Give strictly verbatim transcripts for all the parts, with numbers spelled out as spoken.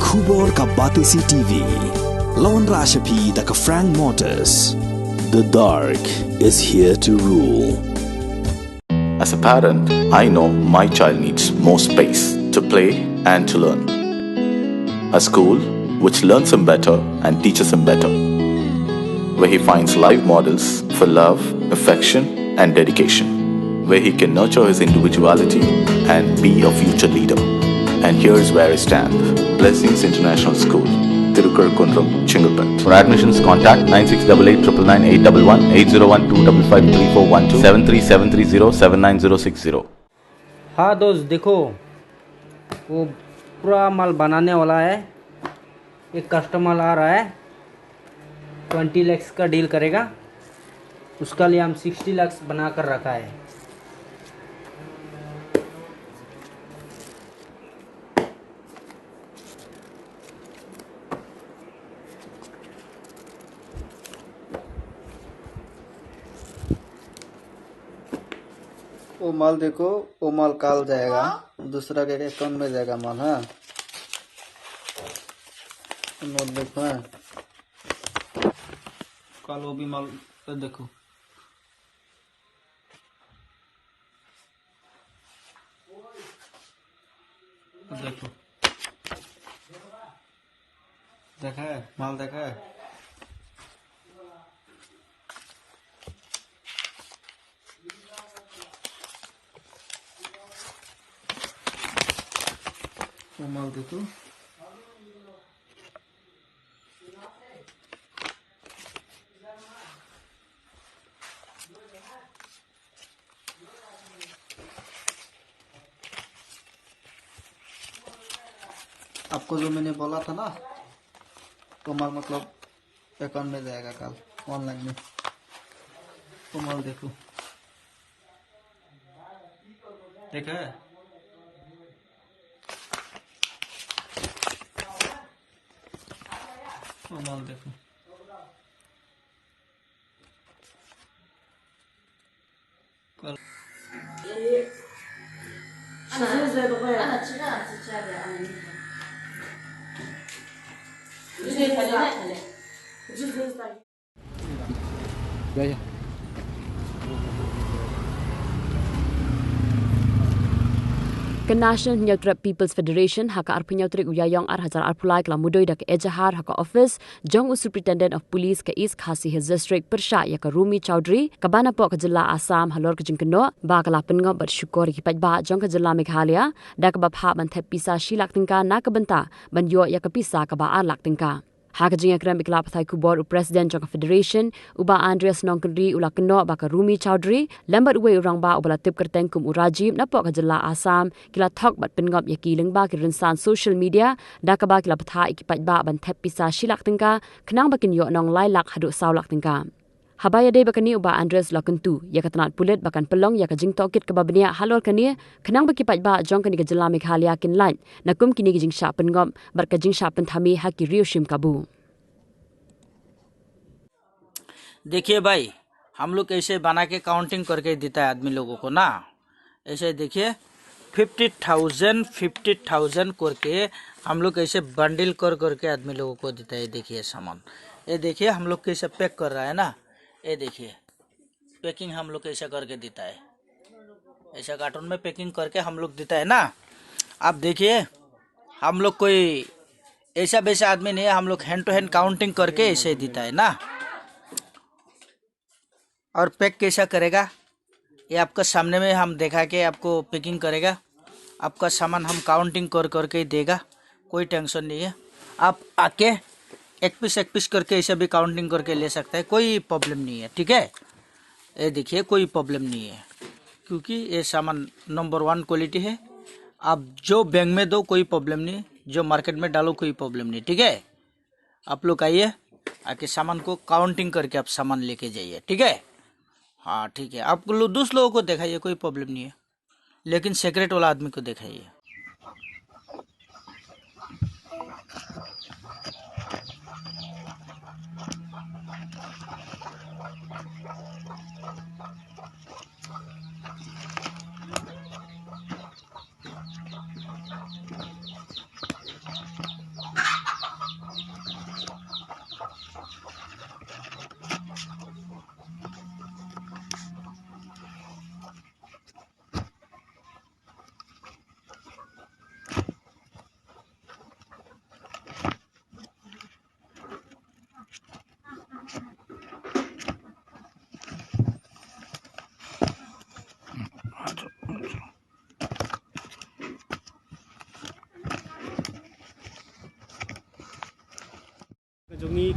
Khubor ka Batesi T V. Lawan Rashapi da ka Frank Motors. The dark is here to rule. As a parent, I know my child needs more space to play and to learn. A school which learns him better and teaches him better, where he finds live models for love, affection, and dedication, where he can nurture his individuality and be a future leader. And here's where I stand. Blessings International School, Tirukar Kundrum, Chengalpet. For admissions, contact nine six double eight triple nine eight double one, eight zero one two double five three four one two, seven three seven three zero seven nine zero six zero. हाँ दोस्त, देखो, वो पूरा माल बनाने वाला है। एक कस्टमर आ रहा है, ट्वेंटी लैक्स का डील करेगा। उसका लिए हम सिक्सटी लैक्स बना कर रखा है। वो माल देखो, वो माल कल जाएगा, दूसरा के अकाउंट में जाएगा माल। हाँ, नोट देखो। हाँ, कल वो भी माल देखो। देखो, देखा है, माल देखा है। वो माल देखो। आपको जो मैंने बोला था ना, तो माल मतलब अकाउंट में जाएगा कल ऑनलाइन में। तो माल देखो, देखा है? तो माल देखो। Ka National Hynñiewtrep People's Federation ha ka arphew hynñiew tarik u Ïaïong ar hajar arphew lai ka la mudui da ka ejahar ha ka office jong u Superintendent of Police ka East Khasi Hills District pyrshah ïa ka Rumi Chowdhury kaba napoh ka jylla Assam halor ka jingkynnoh ba ka la pynngop bad shukor ïa ki paidbah jong ka jylla Meghalaya da kaba phah ban thep pisa shi lak tyngka na ka bynta ban ïoh ïa ka pisa kaba ar lak tyngka. Ha ka jingïakren bad ki lad pathai khubor, u President jong ka Federation, u Bah Andreas Nongkynrih, u la kynnoh ba ka Rumi Chowdhury lem bad uwei u rangbah uba la tip kyrteng kum u Rajiv napoh ka jylla Assam ki la thok bad pynngop ïa ki lyngba ki rynsan social media da kaba ki la bthah ïa ki paidbah ban thep pisa shi lak tyngka khnang ba kin ïoh nong lai lak haduh saw lak tyngka. Haba ïadei bad kane, u Bah Andreas u la kyntu ïa ka tnad pulit ba kan pynlong ïa ka jingtohkit kaba bniah halor kane khnang ba ki paidbah jong kane ka jylla Meghalaya kin lait na kum kine ki jingshah pynngop bad ka jingshah pynthame ha ki riew shim kabu. देखिए भाई, हम लोग ऐसे बना के काउंटिंग करके देता है आदमी लोगों को ना। ऐसे देखिए, फिफ्टी थाउजेंड, फिफ्टी थाउजेंड करके हम लोग ऐसे बंडल कर करके आदमी लोगों को देता है। देखिए सामान, ये देखिए, हम लोग कैसे पैक कर रहा है ना। ये देखिए, पैकिंग हम लोग कैसे करके देता है, ऐसा कार्टून में पैकिंग करके हम लोग देता है ना। आप देखिए, हम लोग कोई ऐसा वैसा आदमी नहीं है, हम लोग हैंड टू हैंड काउंटिंग करके ऐसे ही देता है ना। और पैक कैसा करेगा, ये आपका सामने में हम दिखा के आपको पैकिंग करेगा। आपका सामान हम काउंटिंग कर करके ही देगा, कोई टेंशन नहीं है। आप आके एक पीस एक पीस करके ऐसे भी काउंटिंग करके ले सकता है, कोई प्रॉब्लम नहीं है, ठीक है। ये देखिए, कोई प्रॉब्लम नहीं है, क्योंकि ये सामान नंबर वन क्वालिटी है। आप जो बैंक में दो, कोई प्रॉब्लम नहीं है, जो मार्केट में डालो, कोई प्रॉब्लम नहीं, ठीक है। आप लोग आइए, आके सामान को काउंटिंग करके आप सामान लेके जाइए, ठीक है। हाँ, ठीक है, आप लोग दूसरे लोगों को दिखाइए, कोई प्रॉब्लम नहीं है, लेकिन सीक्रेट वाला आदमी को दिखाइए।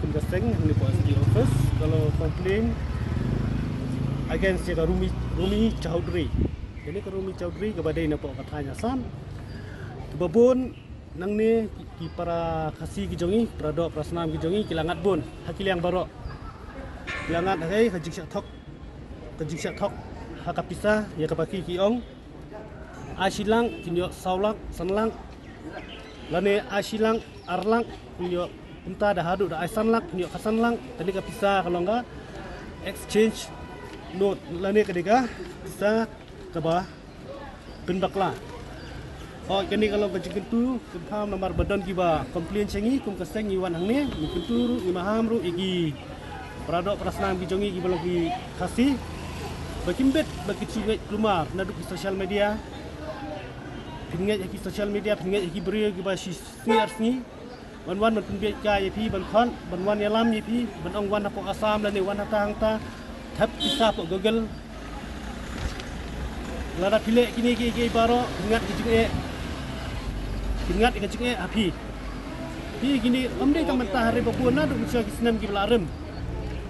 Ka seng hangne hapoh S D office ka long complain against ïa ka Rumi, Rumi Chowdhury. Kane ka Rumi Chowdhury kaba dei napoh ka thaiñ Hassan. Kaba bun nangne ki, ki para Khasi ki jong ngi, para doh para snam ki jong ngi ki la ngat bun ha ki liang baroh. Ki la ngat ha ka jingshah thok, ka jingshah thok ha ka pisa ïa kaba ki, ki ong ai shi lak kin ïoh saw lak, san lak, lane ai shi lak, ar lak kin ïoh, kumta da haduh da ai san lak kin ïoh khatsan lak. Kane ka pisa ka long ka exchange note lane ka dei ka pisa kaba pynbakla. Oh, kane ka long ka jingkyntu kynpham namar ba don kiba complain sha ngi kum ka seng ngi wan hangne, ngi kyntu ruh, ngi maham ruh ïa ki para doh para snam ki jong ngi kiba long ki Khasi ba kim bit ba ki shu ngeit kulmar naduh ki social media. Phin ngeit ha ki social media, phin ngeit ha ki briew kiba shi sngi ar sngi ban wan ban pynbieit kai ïa phi, ban khot, ban wan ïalam ïa phi, ban ong wan hapoh Assam lane wan hangta hangta, thep pisa hapoh Google. Lada phi leh kine kiei kiei baroh phin ngat ka jingeh, phin ngat ka jingeh ha phi. Phi kine ym dei tang mynta, hynrei ba bun naduh mynshuwa ki snem kiba la rim,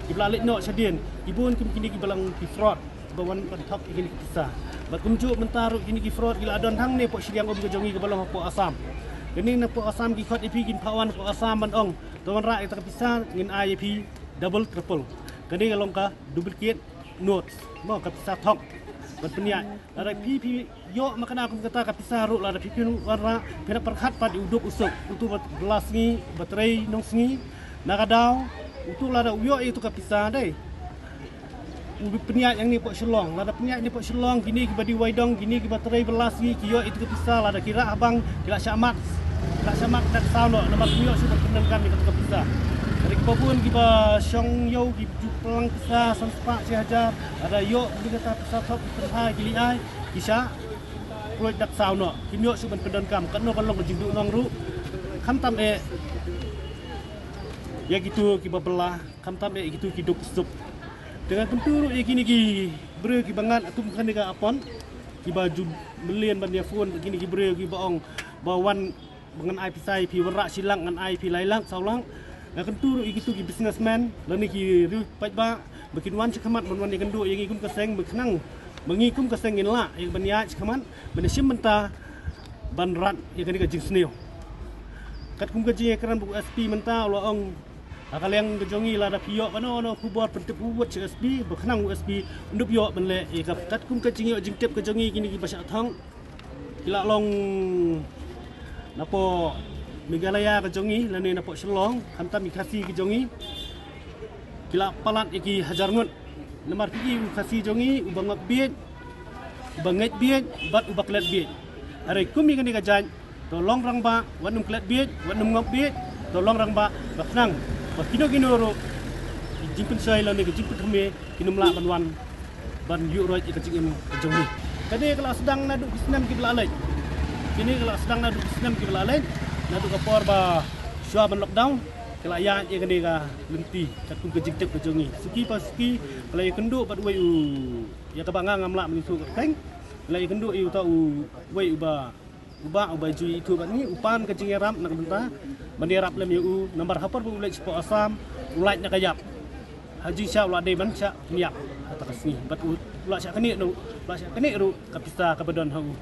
kiba la leit noh shadien, ki bun kum kine kiba long ki fraud, ba wan ban thok ïa kine ki pisa. Bad kumjuh mynta ruh kine ki fraud ki la don hangne hapoh shiliang um ka jong ngi kaba long hapoh Assam. Kane napoh Assam ki khot ïa phi, kin phah wan hapoh Assam ban ong to wanrah ïa kata ka pisa, ngin ai ïa phi double triple. Kane ka long ka duplicate notes, mo, ka pisa thok ban pynïaid. Lada phi, phi ïoh ma kane kum kata ka pisa ruh, lada phi, phin wanrah, phin ïa pyrkhat pat ïa u duk u suk, utu ba bylla sngi, ba trei nong sngi. Na ka daw utu lada u ïoh ïa utu ka pisa dei, u pynïaid hangne hapoh Shillong. Lada pynïaid hangne hapoh Shillong, kine kiba die waidong, kine kiba trei bylla sngi ki ïoh ïa utu ka pisa, lada ki rah ha bank ki la shah mad, ki la shah mad dak saw noh namar kim ïoh shuh ban pyndonkam ïa katu ka pisa. Lada kiba bun kiba shong ïew ki ju plang pisa san spah shi hajar, lada ïoh kine kata pisa thok ki pynhai ki leit ai, ki shah kloi dak saw noh, kim ïoh shuh ban pyndonkam. Katno kan long ka jingduhnong ruh, khamtam eh ïa kitu kiba bylla, khamtam eh ïa kitu ki duk suk. Te ngan kyntu ruh ïa kine ki briew kiba ngat kum kane ka apon, kiba ju mlien ban ïa phone, kine ki briew kiba ong ba wan, ba ngan ai pisa ïa phi, wanrah shi lak ngan ai phi lai lak saw lak. Ngan kyntu ruh ïa kitu ki businessman lane ki riew paidbah ba kin wan shakhmat ban wan ïakynduh ïa ngi kum ka seng, ba khnang ba ngi kum ka seng ngin lah ïa ban ïaid shakhmat ban ïashim bynta ban rat ïa kane ka jingsniew. Katkum ka jingïakren bad u S P mynta u la ong ha ka liang ka jong ngi, lada phi ïoh kano kano khubor pyntip u wut sha S P, ba khnang u S P un dup ïoh ban leh ïa ka. Katkum ka jingïoh jingtip ka jong ngi, kine kiba shah thok ki la long napoh Meghalaya ka jong ngi lane napoh Shillong, khamtam ki Khasi ki jong ngi ki la palat ïa ki hajar ngut. Namar phi i u Khasi jong ngi uba ngop bieit, uba ngeit bieit bad uba klet bieit. Hynrei kum ïa kane ka jait, to long rangbah wat nym klet bieit, wat nym ngop bieit, to long rangbah ba khnang ba kino kino ruh ki jingpynshoi lane ki jingpynthymmai kin ym lah ban wan ban ïuh roit ïa ka jingim ka jong ngi. Kane ka la sdang naduh ki snem kiba la leit. Kane ka la sdang naduh ki snem kiba la leit, naduh ka por ba shuwa ban lockdown ki la ïaid ïa kane ka lynti katkum ka jingtip ka jong ngi. Suki pa suki ka la ïakynduh bad uwei u, ïa kaba nga ngam lah ban ïathuh kyrteng, ka la ïakynduh ïa uta uwei uba, uba, uba ju ïathuh bad ngi, u pan ka jingïarap na ka bynta ban ïarap lem ïa u, namar ha por ba u leit shapoh Assam u lait na ka ïap. Ha jingshah u la dei ban shah pynïap ha kata ka sngi, bad u la shah knieh ruh, la shah knieh ruh ka pisa kaba don ha u.